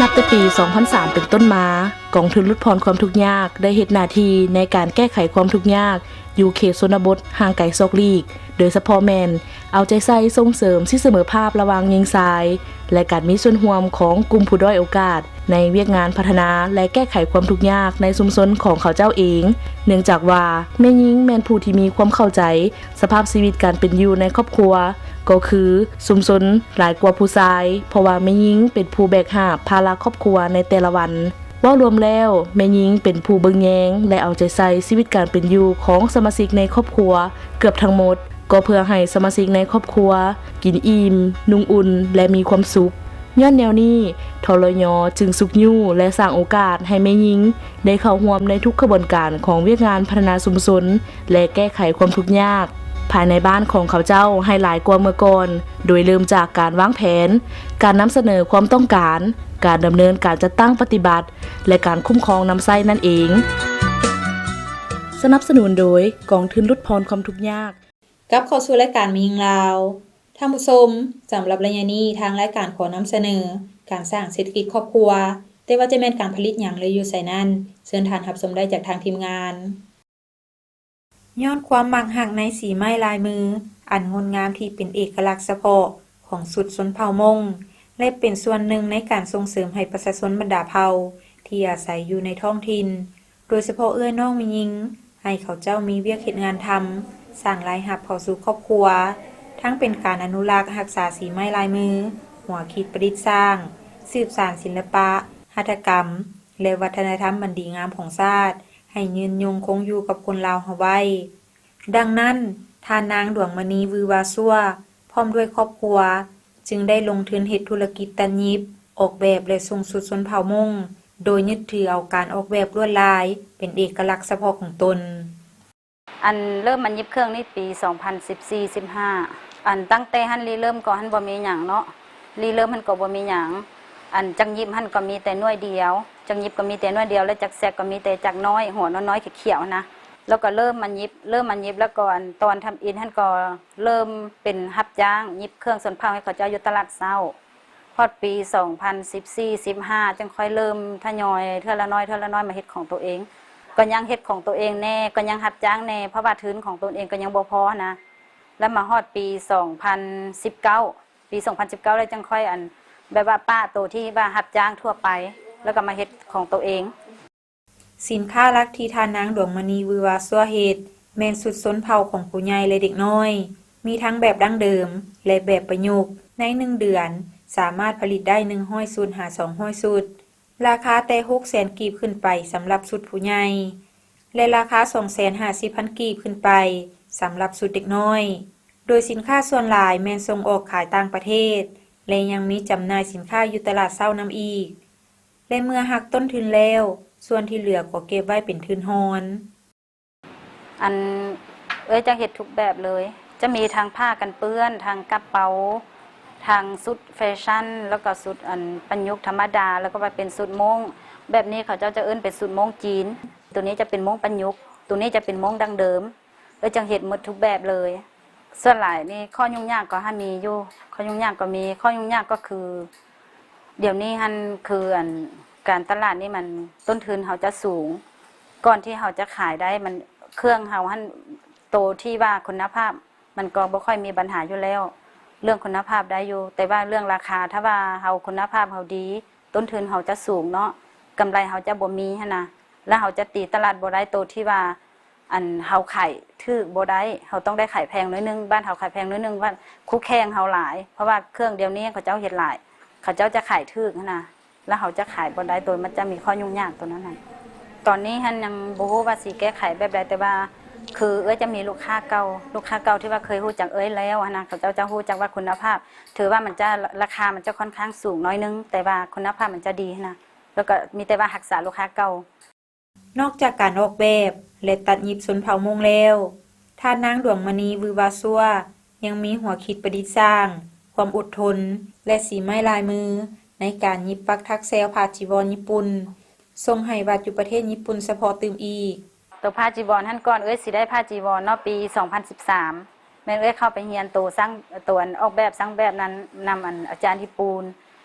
ນັບແຕ່ປີສອງພັນສາມເປັນຕົ້ນມາ, ກອງທຶນຫຼຸດຜ່ອນຄວາມທຸກຍາກໄດ້ເຮັດໜ້າທີ່ໃນການແກ້ໄຂຄວາມທຸກຍາກຢູ່ເຂດຊົນນະບົດຫ່າງໄກສອກຫຼີກ, ໂດຍສະເພາະແມ່ນເອົາໃຈໃສ່ສົ່ງເສີມສິດສະເໝີພາບລະຫວ່າງຍິງຊາຍ ແລະ ການມີສ່ວນຮ່ວມຂອງກຸ່ມຜູ້ດ້ອຍໂອກາດໃນວຽກງານພັດທະນາ ແລະ ແກ້ໄຂຄວາມທຸກຍາກໃນຊຸມຊົນຂອງເຂົາເຈົ້າເອງ, ເນື່ອງຈາກວ່າແມ່ຍິງແມ່ນຜູ້ທີ່ມີຄວາມເຂົ້າໃຈ ສະພາບຊີວິດການເປັນຢູ່ໃນຄອບຄົວ ກໍຄືຊຸມຊົນຫຼາຍກວ່າຜູ້ຊາຍ, ເພາະວ່າແມ່ຍິງເປັນຜູ້ແບກຫາບພາລະຄອບຄົວໃນແຕ່ລະວັນ. ເວົ້າລວມແລ້ວ, ແມ່ຍິງເປັນຜູ້ເບິ່ງແຍງ ແລະ ເອົາໃຈໃສ່ຊີວິດການເປັນຢູ່ຂອງສະມາຊິກໃນຄອບຄົວເກືອບທັງໝົດ, ກໍເພື່ອໃຫ້ສະມາຊິກໃນຄອບຄົວກິນອີ່ມ, ນຸ່ງອຸ່ນ ແລະ ມີຄວາມສຸກ. ຍ້ອນແນວນີ້, ທລຍ ຈຶ່ງຊຸກຍູ້ ແລະ ສ້າງໂອກາດໃຫ້ແມ່ຍິງໄດ້ເຂົ້າຮ່ວມໃນທຸກຂະບວນການຂອງວຽກງານພັດທະນາຊຸມຊົນ ແລະ ແກ້ໄຂຄວາມທຸກຍາກພາຍໃນບ້ານຂອງເຂົາເຈົ້າໃຫ້ຫຼາຍກວ່າເມື່ອກ່ອນ, ໂດຍເລີ່ມຈາກການວາງແຜນ, ການນຳສະເໜີຄວາມຕ້ອງການ, ການດຳເນີນການຈັດຕັ້ງປະຕິບັດ ແລະ ການຄຸ້ມຄອງນຳໃຊ້ນັ້ນເອງ. ສະໜັບສະໜູນໂດຍກອງທຶນຫຼຸດຜ່ອນຄວາມທຸກຍາກ. ກັບເຂົ້າສູ່ລາຍການແມ່ຍິງລາວ. ທ່ານຜູ້ຊົມ, ສຳລັບໄລຍະນີ້ ທາງລາຍການຂໍນຳສະເໜີການສ້າງເສດຖະກິດຄອບຄົວ, ແຕ່ວ່າຈະແມ່ນການຜະລິດຫຍັງ ຫຼື ຢູ່ໃສນັ້ນ, ເຊີນທ່ານຮັບຊົມໄດ້ຈາກທາງທີມງານ. ຍ້ອນຄວາມມັກຮັກໃນສີໄມ້ລາຍມືອັນງົດງາມທີ່ເປັນເອກະລັກສະເພາະຂອງຊຸດຊົນເຜົ່າມົ້ງ ແລະ ເປັນສ່ວນໜຶ່ງໃນການສົ່ງເສີມໃຫ້ປະຊາຊົນບັນດາເຜົ່າທີ່ອາໄສຢູ່ໃນທ້ອງຖິ່ນ ໂດຍສະເພາະເອື້ອຍນ້ອງແມ່ຍິງ ໃຫ້ເຂົາເຈົ້າມີວຽກເຮັດງານທຳ, ສ້າງລາຍຮັບເຂົ້າສູ່ຄອບຄົວ, ທັງເປັນການອະນຸລັກຮັກສາສີໄມ້ລາຍມື, ຫົວຄິດປະດິດສ້າງ, ສືບສານສິລະປະ, ຫັດຖະກຳ ແລະ ວັດທະນະທຳອັນດີງາມຂອງຊາດ ໃຫ້ຍືນຍົງຄົງຢູ່ກັບຄົນລາວເຮົາໄວ້. ດັ່ງນັ້ນ, ທ່ານນາງ ດວງມະນີ ວືອວາຊົ່ວ ພ້ອມດ້ວຍຄອບຄົວ ຈຶ່ງໄດ້ລົງທຶນເຮັດທຸລະກິດຕັດຫຍິບ, ອອກແບບ ແລະ ສົ່ງຊຸດຊົນເຜົ່າມົ້ງ ໂດຍຍຶດຖືເອົາການອອກແບບລວດລາຍເປັນເອກະລັກສະເພາະຂອງຕົນ. ອັນເລີ່ມມາຫຍິບເຄື່ອງນີ້ປີສອງພັນສິບສີ່ ສິບຫ້າ ອັນຕັ້ງແຕ່ຫັ້ນລິເລີ່ມກໍຫັ້ນບໍ່ມີຫຍັງເນາະ, ລິເລີ່ມຫັ້ນກໍບໍ່ມີຫຍັງ, ອັນຈັກຫຍິບຫັ້ນກໍມີແຕ່ໜ່ວຍດຽວ, ຈັກຫຍິບກໍມີແຕ່ໜ່ວຍດຽວ ແລະ ຈັກແຊກກໍມີແຕ່ຈັກນ້ອຍ ຫົວນ້ອຍໆຂຽວໆຫັ້ນນະ. ແລ້ວກໍເລີ່ມມາຫຍິບ ເລີ່ມມາຫຍິບ ແລ້ວກໍອັນຕອນທຳອິດຫັ້ນກໍເລີ່ມເປັນຮັບຈ້າງຫຍິບເຄື່ອງຊົນເຜົ່າໃຫ້ເຂົາເຈົ້າຢູ່ຕະຫຼາດເຊົ້າ. ຮອດປີສອງພັນສິບສີ່ ສິບຫ້າ ຈຶ່ງຄ່ອຍເລີ່ມທະຍອຍເທື່ອລະໜ້ອຍ ເທື່ອລະໜ້ອຍມາເຮັດຂອງໂຕເອງ. ກໍຍັງເຮັດຂອງໂຕເອງແດ່ ກໍຍັງຮັບຈ້າງແດ່ ເພາະວ່າທຶນຂອງຕົນເອງກໍຍັງບໍ່ພໍນະ. ແລ້ວມາຮອດປີສອງພັນສິບເກົ້າ ປີສອງພັນສິບເກົ້າ ແລ້ວຈັ່ງຄ່ອຍ ອັນ ແບບວ່າປະໂຕທີ່ວ່າຮັບຈ້າງທົ່ວໄປ ແລ້ວກໍມາເຮັດຂອງໂຕເອງ. ສິນຄ້າຫຼັກທີ່ທ່ານນາງ ດວງມະນີ ວືອວາຊົ່ວ ເຮັດແມ່ນຊຸດຊົນເຜົ່າຂອງຜູ້ໃຫຍ່ ແລະ ເດັກນ້ອຍ, ມີທັງແບບດັ້ງເດີມ ແລະ ແບບປະຍຸກ. ໃນໜຶ່ງເດືອນ ສາມາດຜະລິດໄດ້ໜຶ່ງຮ້ອຍຊຸດຫາສອງຮ້ອຍຊຸດ, ລາຄາແຕ່ຫົກແສນກີບຂຶ້ນໄປສຳລັບຊຸດຜູ້ໃຫຍ່ ແລະ ລາຄາສອງແສນຫ້າສິບພັນກີບຂຶ້ນໄປສຳລັບຊຸດເດັກນ້ອຍ, ໂດຍສິນຄ້າສ່ວນຫຼາຍແມ່ນສົ່ງອອກຂາຍຕ່າງປະເທດ ແລະ ຍັງມີຈຳໜ່າຍສິນຄ້າຢູ່ຕະຫຼາດເຊົ້ານຳອີກ. ແລະ ເມື່ອຫັກຕົ້ນທຶນແລ້ວ, ສ່ວນທີ່ເຫຼືອກໍເກັບໄວ້ເປັນທຶນຮອນ. ອັນ ເອື້ອຍຈະເຮັດທຸກແບບເລີຍ, ຈະມີທັງຜ້າກັນເປື້ອນ, ທັງກະເປົາ, ທັງຊຸດແຟຊັນ, ແລ້ວກໍຊຸດ ອັນ ປະຍຸກທຳມະດາ, ແລ້ວກໍວ່າເປັນຊຸດໂມ່ງ. ແບບນີ້ເຂົາເຈົ້າຈະເອີ້ນເປັນຊຸດໂມ່ງຈີນ. ໂຕນີ້ຈະເປັນໂມ່ງປະຍຸກ, ໂຕນີ້ຈະເປັນໂມ່ງດັ້ງເດີມ. ເອື້ອຍຈັ່ງເຮັດໝົດທຸກແບບເລີຍ. ສ່ວນຫຼາຍນີ້ຂໍ້ຫຍຸ້ງຍາກກໍຫາມີຢູ່, ຂໍ້ຫຍຸ້ງຍາກກໍມີ, ຂໍ້ຫຍຸ້ງຍາກກໍຄື ດຽວນີ້ຫັ້ນຄື ອັນ ການຕະຫຼາດນີ້ມັນຕົ້ນທຶນເຮົາຈະສູງ, ກ່ອນທີ່ເຮົາຈະຂາຍໄດ້ ມັນ ເຄື່ອງເຮົາຫັ້ນ ໂຕທີ່ວ່າຄຸນນະພາບ ມັນກໍບໍ່ຄ່ອຍມີບັນຫາຢູ່ແລ້ວ, ເລື່ອງຄຸນນະພາບໄດ້ຢູ່, ແຕ່ວ່າເລື່ອງລາຄາ ຖ້າວ່າເຮົາຄຸນນະພາບເຮົາດີ ຕົ້ນທຶນເຮົາຈະສູງເນາະ, ກຳໄລເຮົາຈະບໍ່ມີຫັ້ນນະ, ແລ້ວເຮົາຈະຕີຕະຫຼາດບໍ່ໄດ້ ໂຕທີ່ວ່າ ອັນເຮົາຂາຍຖືກບໍ່ໄດ້ ເຮົາຕ້ອງໄດ້ຂາຍແພງໜ້ອຍໜຶ່ງ ບ້ານເຮົາຂາຍແພງໜ້ອຍໜຶ່ງ ວ່າຄູ່ແຂ່ງເຮົາຫຼາຍ ເພາະວ່າເຄື່ອງດຽວນີ້ເຂົາເຈົ້າເຮັດຫຼາຍ ເຂົາເຈົ້າຈະຂາຍຖືກຫັ້ນນະ ແລ້ວເຮົາຈະຂາຍບໍ່ໄດ້ ໂຕມັນຈະມີຂໍ້ຫຍຸ້ງຍາກໂຕນັ້ນນະ. ຕອນນີ້ຫັ້ນຍັງບໍ່ຮູ້ວ່າຊິແກ້ໄຂແບບໃດ ແຕ່ວ່າຄືເອື້ອຍຈະມີລູກຄ້າເກົ່າ ລູກຄ້າເກົ່າທີ່ວ່າເຄີຍຮູ້ຈັກເອື້ອຍແລ້ວຫັ້ນນະ ເຂົາເຈົ້າຈະຮູ້ຈັກວ່າຄຸນນະພາບ ຖືວ່າມັນຈະ ລາຄາມັນຈະຄ່ອນຂ້າງສູງໜ້ອຍໜຶ່ງ ແຕ່ວ່າຄຸນນະພາບມັນຈະດີຫັ້ນນະ ແລ້ວກໍມີແຕ່ວ່າຮັກສາລູກຄ້າເກົ່າ. ນອກຈາກການອອກແບບ ແລະ ຕັດຫຍິບຊົນເຜົ່າມົ້ງແລ້ວ, ທ່ານນາງ ດວງມະນີ ວືວາຊົ່ວ ຍັງມີຫົວຄິດປະດິດສ້າງ, ຄວາມອົດທົນ ແລະ ສີໄມ້ລາຍມື ໃນການຫຍິບປັກຖັກແຊວຜ້າຈີວອນຍີ່ປຸ່ນ ສົ່ງໃຫ້ວັດຢູ່ປະເທດຍີ່ປຸ່ນສະເພາະຕື່ມອີກ. ໂຕຜ້າຈີວອນຫັ້ນ ກ່ອນເອື້ອຍຊິໄດ້ຜ້າຈີວອນເນາະ ປີສອງພັນສິບສາມ ແມ່ນເອື້ອຍເຂົ້າໄປຮຽນໂຕຊ່າງ ໂຕອັນອອກແບບຊ່າງແບບນັ້ນນຳອັນອາຈານຍີ່ປຸ່ນ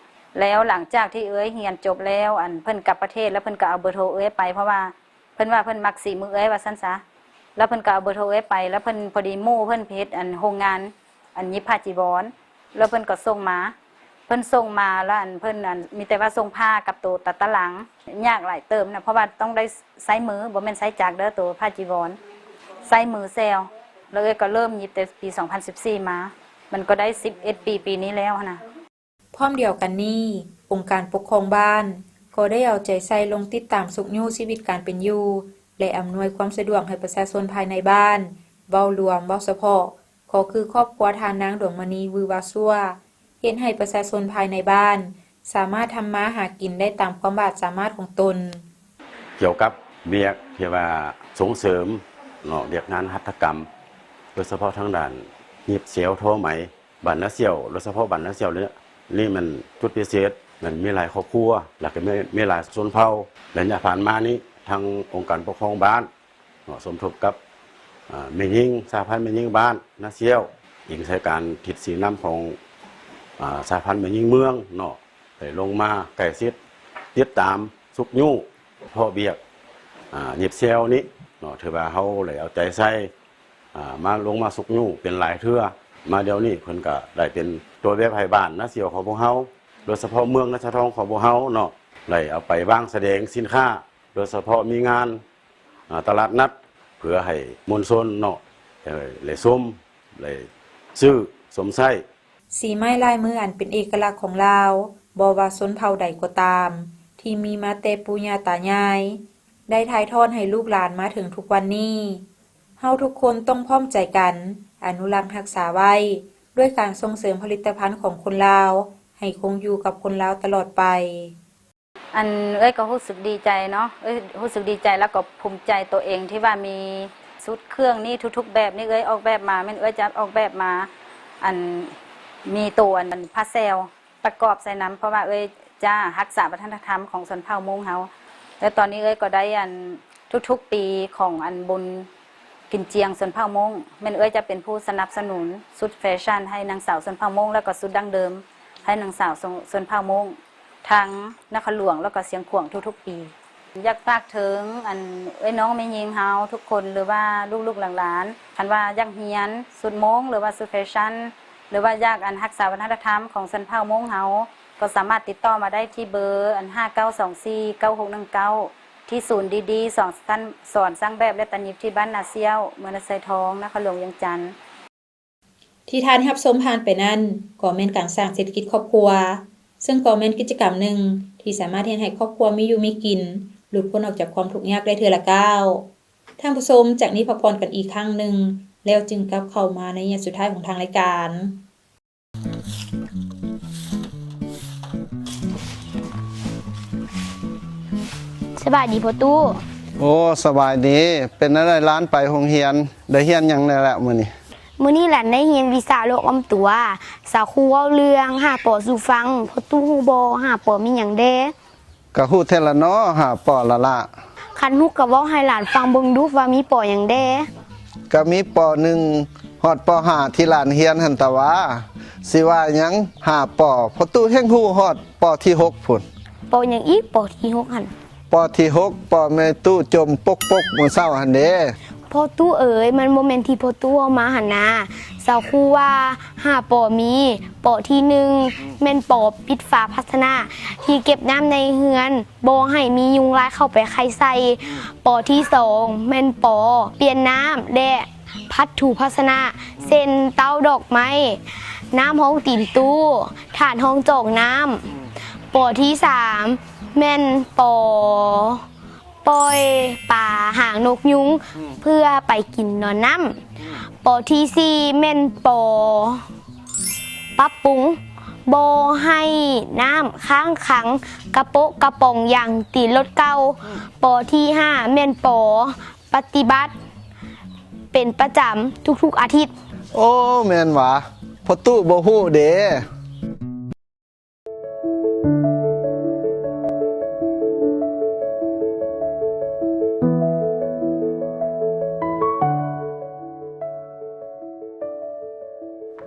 ແລ້ວຫຼັງຈາກທີ່ເອື້ອຍຮຽນຈົບແລ້ວ ອັນເພິ່ນກັບປະເທດ ແລ້ວເພິ່ນກໍເອົາເບີໂທເອື້ອຍໄປ ເພາະວ່າເພິ່ນວ່າເພິ່ນມັກສີມືເອື້ອຍວ່າຊັ້ນຊະ ແລ້ວເພິ່ນກໍເອົາເບີໂທເອື້ອຍໄປ ແລ້ວເພິ່ນ ພໍດີໝູ່ເພິ່ນໄປເຮັດອັນໂຮງງານອັນຫຍິບຜ້າຈີວອນ ແລ້ວເພິ່ນກໍສົ່ງມາ ເພິ່ນສົ່ງມາ ແລ້ວອັນເພິ່ນອັນມີແຕ່ວ່າສົ່ງຜ້າກັບໂຕຕາຕະລາງ ຍາກຫຼາຍເຕີບນະ ເພາະວ່າຕ້ອງໄດ້ໃຊ້ມື ບໍ່ແມ່ນໃຊ້ຈັກເດີ ໂຕຜ້າຈີວອນ ໃຊ້ມືແຊວ ແລ້ວເອື້ອຍກໍເລີ່ມຫຍິບແຕ່ປີສອງພັນສິບສີ່ມາ ມັນກໍໄດ້ສິບເອັດປີ ປີນີ້ແລ້ວຫັ້ນນະ. ພ້ອມດຽວກັນນີ້, ອົງການປົກຄອງບ້ານກໍໄດ້ເອົາໃຈໃສ່ລົງຕິດຕາມຊຸກຍູ້ຊີວິດການເປັນຢູ່ ແລະ ອຳນວຍຄວາມສະດວກໃຫ້ປະຊາຊົນພາຍໃນບ້ານ. ເວົ້າລວມ, ເວົ້າສະເພາະ, ກໍຄືຄອບຄົວທ່ານນາງ ດວງມະນີ ວືວາຊົ່ວ ເຮັດໃຫ້ປະຊາຊົນພາຍໃນບ້ານສາມາດທຳມາຫາກິນໄດ້ຕາມຄວາມບາດສາມາດຂອງຕົນ. ກ່ຽວກັບວຽກທີ່ວ່າສົ່ງເສີມເນາະ ວຽກງານຫັດຖະກຳ ໂດຍສະເພາະທາງດ້ານຫຍິບແຊວທໍໄໝ ບ້ານນາສ່ຽວ ໂດຍສະເພາະບ້ານນາສ່ຽວນີ້ ນີ້ມັນຈຸດພິເສດ ມັນມີຫຼາຍຄອບຄົວ ແລ້ວກໍມີ ມີຫຼາຍຊົນເຜົ່າ. ໄລຍະຜ່ານມານີ້ ທາງອົງການປົກຄອງບ້ານ ເນາະ ສົມທົບກັບ ອາ ແມ່ຍິງ ສະຫະພັນແມ່ຍິງບ້ານນາສ່ຽວ ອີງໃສ່ການທິດຊີ້ນຳຂອງ ອາ ສະຫະພັນແມ່ຍິງເມືອງເນາະ ໄດ້ລົງມາໃກ້ຊິດຕິດຕາມຊຸກຍູ້ເພາະວຽກ ອາ ຫຍິບແຊວນີ້ເນາະ ຖືວ່າເຮົາໄດ້ເອົາໃຈໃສ່ ອາ ມາລົງມາຊຸກຍູ້ເປັນຫຼາຍເທື່ອ ມາດຽວນີ້ເພິ່ນກະໄດ້ເປັນຕົວແບບໃຫ້ບ້ານນາສ່ຽວຂອງພວກເຮົາ ໂດຍສະເພາະເມືອງນາຊາທອງຂອງພວກເຮົາເນາະ ໄດ້ເອົາໄປວາງສະແດງສິນຄ້າ ໂດຍສະເພາະມີງານ ອາ ຕະຫຼາດນັດ ເພື່ອໃຫ້ມວນຊົນເນາະ ໄດ້ຊົມ ໄດ້ຊື້ ຊົມໃຊ້. ສີໄມ້ລາຍມືອັນເປັນເອກະລັກຂອງລາວ, ບໍ່ວ່າຊົນເຜົ່າໃດກໍຕາມ, ທີ່ມີມາແຕ່ປູ່ຍ່າຕາຍາຍ ໄດ້ຖ່າຍທອດໃຫ້ລູກຫຼານມາເຖິງທຸກວັນນີ້. ເຮົາທຸກຄົນຕ້ອງພ້ອມໃຈກັນ ອະນຸລັກຮັກສາໄວ້ ດ້ວຍການສົ່ງເສີມຜະລິດຕະພັນຂອງຄົນລາວ ໃຫ້ຄົງຢູ່ກັບຄົນລາວຕະຫຼອດໄປ. ອັນເອື້ອຍກໍຮູ້ສຶກດີໃຈເນາະ ເອື້ອຍຮູ້ສຶກດີໃຈ ແລ້ວກໍພູມໃຈໂຕເອງທີ່ວ່າມີຊຸດເຄື່ອງນີ້ ທຸກໆແບບນີ້ເອື້ອຍອອກແບບມາ ແມ່ນເອື້ອຍຈະອອກແບບມາ ອັນມີໂຕອັນຜ້າແຊວປະກອບໃສ່ນຳ ເພາະວ່າເອື້ອຍຈະຮັກສາວັດທະນະທຳຂອງຊົນເຜົ່າມົ້ງເຮົາ ແລ້ວຕອນນີ້ເອື້ອຍກໍໄດ້ອັນ ທຸກໆປີຂອງອັນບຸນກິນຈຽງຊົນເຜົ່າມົ້ງ ແມ່ນເອື້ອຍຈະເປັນຜູ້ສະໜັບສະໜູນຊຸດແຟຊັ່ນໃຫ້ນາງສາວຊົນເຜົ່າມົ້ງ ແລ້ວກໍຊຸດດັ້ງເດີມໃຫ້ນາງສາວຊົນ ຊົນເຜົ່າມົ້ງ ທັງນະຄອນຫຼວງ ແລ້ວກໍຊຽງຂວາງທຸກໆປີ. ຢາກຝາກເຖິງອັນເອື້ອຍນ້ອງແມ່ຍິງເຮົາທຸກຄົນ ຫຼືວ່າລູກໆຫຼານໆ ຄັນວ່າຢາກຮຽນຊຸດມົ້ງ ຫຼືວ່າຊຸດແຟຊັ່ນ ຫຼືວ່າຢາກອັນຮັກສາວັດທະນະທຳຂອງຊົນເຜົ່າມົ້ງເຮົາ ກໍສາມາດຕິດຕໍ່ມາໄດ້ທີ່ເບີ ອັນ ຫ້າເກົ້າສອງສີ່ ເກົ້າຫົກໜຶ່ງເກົ້າ ທີ່ສູນດີດີສອນ ສອນຊ່າງແບບ ແລະ ຕັດຫຍິບ ທີ່ບ້ານນາສ່ຽວ ເມືອງນາຊາຍທອງ ນະຄອນຫຼວງວຽງຈັນ. ທີ່ທ່ານຮັບຊົມຜ່ານໄປນັ້ນ ກໍແມ່ນການສ້າງເສດຖະກິດຄອບຄົວ, ເຊິ່ງກໍແມ່ນກິດຈະກຳໜຶ່ງທີ່ສາມາດເຮັດໃຫ້ຄອບຄົວມີຢູ່ມີກິນ, ຫຼຸດພົ້ນອອກຈາກຄວາມທຸກຍາກໄດ້ເທື່ອລະກ້າວ. ທ່ານຜູ້ຊົມ, ຈາກນີ້ພັກຜ່ອນກັນອີກຄັ້ງໜຶ່ງ ແລ້ວຈຶ່ງກັບເຂົ້າມາໃນໄລຍະສຸດທ້າຍຂອງທາງລາຍການ. ສະບາຍດີພໍ່ຕູ້. ໂອ້ ສະບາຍດີ. ເປັນແນວໃດຫຼານໄປໂຮງຮຽນ? ໄດ້ຮຽນຫຍັງແດ່ລະມື້ນີ້? ມື້ນີ້ຫຼານໄດ້ຮຽນວິຊາໂລກອ້ອມຕົວ. ສາຄູເວົ້າເລື່ອງຫ້າ ປໍ ສູ່ຟັງ. ພໍ່ຕູ້ຮູ້ບໍ່ ຫ້າ ປໍ ມີຫຍັງແດ່? ກະຮູ້ແທ້ລະເນາະ ຫ້າ ປໍ ລະລະ. ຄັນຮູ້ກະເວົ້າໃຫ້ຫຼານຟັງເບິ່ງດູວ່າມີ ປໍ ຫຍັງແດ່? ກະມີ ປໍ ໜຶ່ງ ຮອດ ປໍ ຫ້າ ທີ່ຫຼານຮຽນຫັ້ນຕະຫວາ. ຊິວ່າຫຍັງ ຫ້າ ປໍ ພໍ່ຕູ້ແຮ່ງຮູ້ຮອດ ປໍ ທີ ຫົກ ພຸ້ນ. ປໍ ຫຍັງອີກ ປໍ ທີ ຫົກ ຫັ້ນ? ປໍ ທີ ຫົກ ປໍ ແມ່ຕູ້ຈົ່ມປົກໆມື້ເຊົ້າຫັ້ນເດ. ປໍ ພໍ່ຕູ້ເອີຍ, ມັນບໍ່ແມ່ນທີ່ພໍ່ຕູ້ເວົ້າມາຫັ້ນນາ. ຊາວຄູວ່າຫ້າປໍມີ, ປໍທີໜຶ່ງ ແມ່ນປໍປິດຝາພາຊະນະທີ່ເກັບນ້ຳໃນເຮືອນ, ບໍ່ໃຫ້ມີຍຸງລາຍເຂົ້າໄປໄຂ່ໃສ່. ປໍທີສອງ ແມ່ນປໍປ່ຽນນ້ຳ ແລະ ພັດຖູພາຊະນະ ເຊັ່ນ ເຕົ້າດອກໄມ້, ນ້ຳຮອງຕີນຕູ້, ຖານຮອງຈອກນ້ຳ. ປໍທີສາມ ແມ່ນປໍ ປ່ອຍປາຫາງນົກຍຸງ ອືມ ເພື່ອໄປກິນນອນນ້ຳ. ອືມ ປໍທີສີ່ແມ່ນປໍປັບປຸງ ບໍ່ໃຫ້ນ້ຳຄ້າງຂັງກະໂປະກະປ໋ອງຢາງຕີນລົດເກົ່າ. ອືມ ປໍທີຫ້າແມ່ນປໍປະຕິບັດເປັນປະຈຳທຸກໆອາທິດ. ໂອ້ ແມ່ນຫວາ ພໍ່ຕູ້ບໍ່ຮູ້ເດ.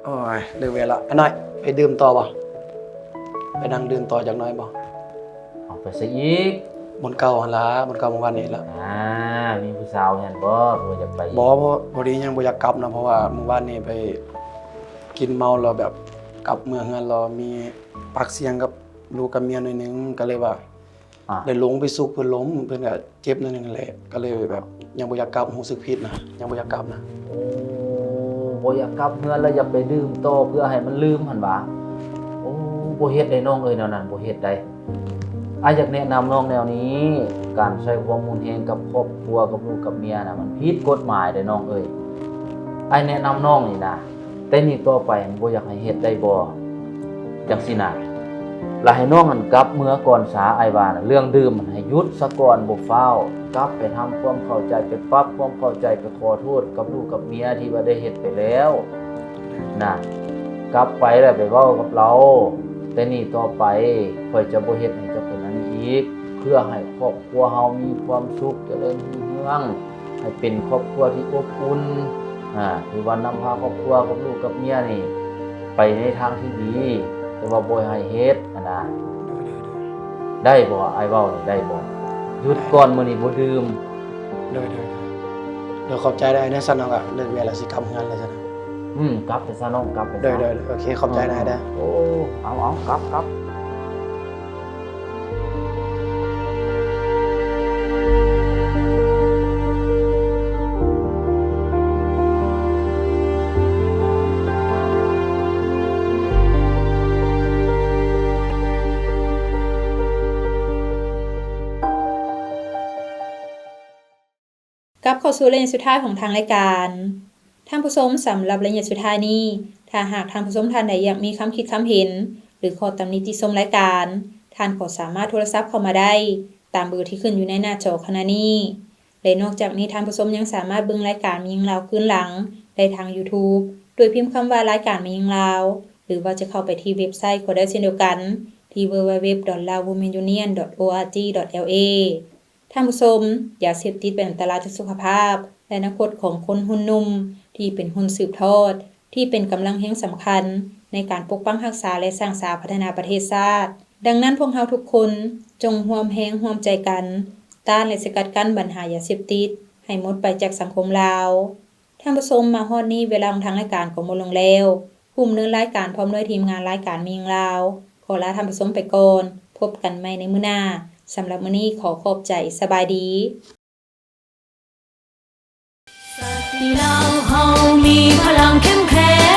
ໂອ້ຍ ເລີກວຽກລະ. ອານ້ອຍ ໄປດື່ມຕໍ່ບໍ່? ໄປນັ່ງດື່ມຕໍ່ຈັກໜ້ອຍບໍ່? ເອົາ ໄປໃສອີກ? ບ່ອນເກົ່າຫັ້ນລະ, ບ່ອນເກົ່າມື້ວານນີ້ລະ. ອ່າ ມີຜູ້ສາວຫັ້ນບໍ່? ບໍ່ຢາກໄປອີກ? ບໍ່, ພໍດີຍັງບໍ່ຢາກກັບນະ, ເພາະວ່າມື້ວານນີ້ໄປກິນເມົາແລ້ວແບບກັບເມືອເຮືອນແລ້ວມີ ປາກສຽງກັບລູກກັບເມຍໜ້ອຍໜຶ່ງ ກໍເລີຍວ່າ ອ່າ ໄດ້ລົງໄປຊຸກເພິ່ນລົ້ມ ເພິ່ນກໍເຈັບໜ້ອຍໜຶ່ງແຫຼະ ກໍເລີຍແບບຍັງບໍ່ຢາກກັບ ຮູ້ສຶກຜິດນະ ຍັງບໍ່ຢາກກັບນະ. ໂອ້ ບໍ່ຢາກກັບເຮືອນ ແລ້ວຢາກໄປດື່ມຕໍ່ເພື່ອໃຫ້ມັນລືມຫັ້ນຫວາ? ໂອ້ ບໍ່ເຮັດໄດ໋ນ້ອງເອີຍ ແນວນັ້ນບໍ່ເຮັດໄດ໋. ອ້າຍຢາກແນະນຳນ້ອງແນວນີ້ ການໃຊ້ຄວາມຮຸນແຮງກັບຄອບຄົວ ກັບລູກກັບເມຍນະ ມັນຜິດກົດໝາຍເດ້ນ້ອງເອີຍ. ອ້າຍແນະນຳນ້ອງນີ້ນະ ແຕ່ນີ້ຕໍ່ໄປບໍ່ຢາກໃຫ້ເຮັດໄດ້ບໍ່? ຈັ່ງຊີ້ນະ ລະໃຫ້ນ້ອງຫັ້ນກັບເມືອກ່ອນສາ ອ້າຍວ່ານະ. ເລື່ອງດື່ມຫັ້ນໃຫ້ຢຸດສາກ່ອນ ບໍ່ຟ້າວ. ກັບໄປທຳຄວາມເຂົ້າໃຈ ໄປປັບຄວາມເຂົ້າໃຈ ໄປຂໍໂທດກັບລູກກັບເມຍທີ່ວ່າໄດ້ເຮັດໄປແລ້ວນະ. ກັບໄປແລ້ວໄປເວົ້າກັບລາວ ແຕ່ນີ້ຕໍ່ໄປຂ້ອຍຈະບໍ່ເຮັດໃຫ້ເຈົ້າເປັນອັນນີ້ອີກ ເພື່ອໃຫ້ຄອບຄົວເຮົາມີຄວາມສຸກ ຈະເລີນຮຸ່ງເຮືອງ ໃຫ້ເປັນຄອບຄົວທີ່ອົບອຸ່ນ ອ່າ ທີ່ວ່ານຳພາຄອບຄົວກັບລູກກັບເມຍນີ້ໄປໃນທາງທີ່ດີ ແຕ່ວ່າບໍ່ໃຫ້ເຮັດຫັ້ນນະ. ໂດຍ ໂດຍ ໂດຍ. ໄດ້ບໍ່? ອ້າຍເວົ້ານີ້ໄດ້ບໍ່? ຢຸດກ່ອນ ໄດ້ ມື້ນີ້ບໍ່ດື່ມ. ໂດຍ ໂດຍ ໂດຍ. ໂດຍ ຂອບໃຈໄດ້ເດີ. ຊັ້ນເຮົາກໍເລີກວຽກແລ້ວ ຊິກັບເຮືອນແລ້ວຊັ້ນ. ອືມ ກັບໄປຊະນ້ອງ ກັບໄປຊະ. ໂດຍ ໂດຍ ໂອເຄ ຂອບໃຈນາຍເດີ. ໂອ້ ເອົາ ເອົາ ກັບ ກັບ. ກັບເຂົ້າສູ່ໄລຍະສຸດທ້າຍຂອງທາງລາຍການ. ທ່ານຜູ້ຊົມ, ສຳລັບໄລຍະສຸດທ້າຍນີ້, ຖ້າຫາກທ່ານຜູ້ຊົມທ່ານໃດຢາກມີຄຳຄິດຄຳເຫັນ ຫຼື ຂໍ້ຕຳໜິຕິຊົມລາຍການ, ທ່ານກໍສາມາດໂທລະສັບເຂົ້າມາໄດ້ຕາມເບີທີ່ຂຶ້ນຢູ່ໃນໜ້າຈໍຂະນະນີ້. ແລະ ນອກຈາກນີ້, ທ່ານຜູ້ຊົມຍັງສາມາດເບິ່ງລາຍການແມ່ຍິງລາວຄືນຫຼັງໄດ້ທາງ YouTube ໂດຍພິມຄຳວ່າ ລາຍການແມ່ຍິງລາວ ຫຼື ວ່າຈະເຂົ້າໄປທີ່ເວັບໄຊກໍໄດ້ເຊັ່ນດຽວກັນ ທີ່ www.laowomenunion.org.la. ທ່ານຜູ້ຊົມ, ຢາເສບຕິດເປັນອັນຕະລາຍຕໍ່ສຸຂະພາບ ແລະ ອະນາຄົດຂອງຄົນຮຸ່ນໜຸ່ມ ທີ່ເປັນຮຸ່ນສືບທອດ ທີ່ເປັນກຳລັງແຮງສຳຄັນໃນການປົກປັກຮັກສາ ແລະ ສ້າງສາພັດທະນາປະເທດຊາດ. ດັ່ງນັ້ນ, ພວກເຮົາທຸກຄົນຈົ່ງຮ່ວມແຮງຮ່ວມໃຈກັນ ຕ້ານ ແລະ ສະກັດກັ້ນບັນຫາຢາເສບຕິດໃຫ້ໝົດໄປຈາກສັງຄົມລາວ. ທ່ານຜູ້ຊົມ, ມາຮອດນີ້ເວລາຂອງທາງລາຍການກໍໝົດລົງແລ້ວ. ຜູ້ດຳເນີນລາຍການພ້ອມດ້ວຍທີມງານລາຍການແມ່ຍິງລາວ ຂໍລາທ່ານຜູ້ຊົມໄປກ່ອນ. ພົບກັນໃໝ່ໃນມື້ໜ້າ. ສຳລັບມື້ນີ້ຂໍຂອບໃຈ. ສະບາຍດີ. ສະຕິລາວເຮົາມີພະລັງເຂັ້ມແຂງ.